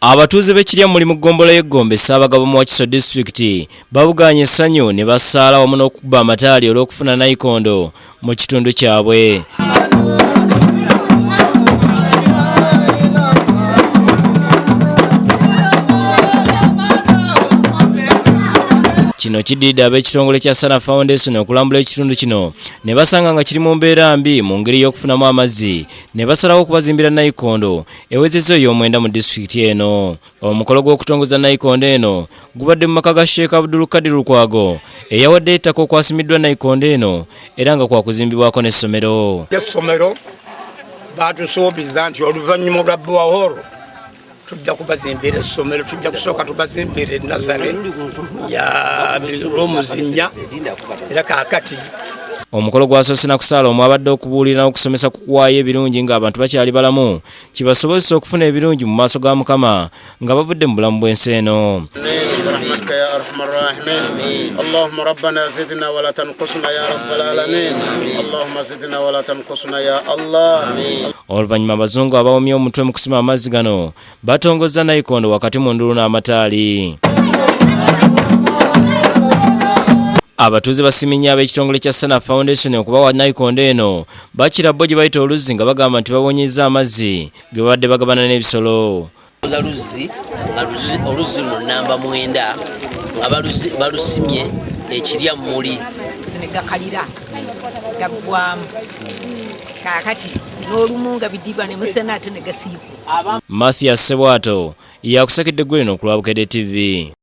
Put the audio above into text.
Abatuuze b'e Kiryammuli mu ggombolola y'e Gombe Ssaabagabo mu Wakiso disitulikiti babugaanye essanyu ne basaala wamu n'okukuba amataali olw'okufuna nayikondo mu kitundu kyabwe. Kino kiddiridde ab'ekitongole kya Sana Foundation okulambula ekitundu kino ne basanga nga kiri mu mbeera mbi mu ngeri y'okufunamu amazzi ne basalawo okubazimbira nayikondo ewezezza ey'omwenda mu disitulikiti eno. Omukolo gw'okutongoza nayikondo eno gubadde mu maka ga Sheikh Abdul Kadir Lukwago eyawadde ettaka okwasimiddwa nayikondo eno era nga kwakuzimbibwako n'essomero. Essomero baatusuubiza nti oluvannyuma lwa borehole tujja kubazimbira essomero, tujja kusooka tubazimbira enazare ya rooms nnya era kaakati. Omukolo gwasoose na kusaala omwabadde okubuulira n'okusomesa ku kuwaayo ebirungi ng'abantu bakyali balamu kibasobozesa okufuna ebirungi mu maaso ga Mukama nga bavudde mu bulamu bw'ensi eno. برحمتك يا ارحم الراحمين اللهم ربنا زدنا ولا تنقصنا يا رب العالمين اللهم زدنا ولا تنقصنا يا الله. Oluvannyuma abazungu abawomye omutwe mu kusima amazzi gano batongozza nayikondo wakati mu ndulu n'amataali. Abatuuze basimye nnyo ab'ekitongole kya Sana Foundation okubawa nayikondo eno bakira bo gye bayita oluzzi nga bagamba nti babonyezza amazzi ge babadde bagabana n'ebisolo. Luzzi nga oluzzi luno namba 9 nga balusimye ekirya mmuli ne gakalira gaggwamu kaakati n'olumu nga bidiba ne musena ate ne gasiiku. Mathias Sebwato yakusakedde ggwe lino ku lwa Bukedde TV.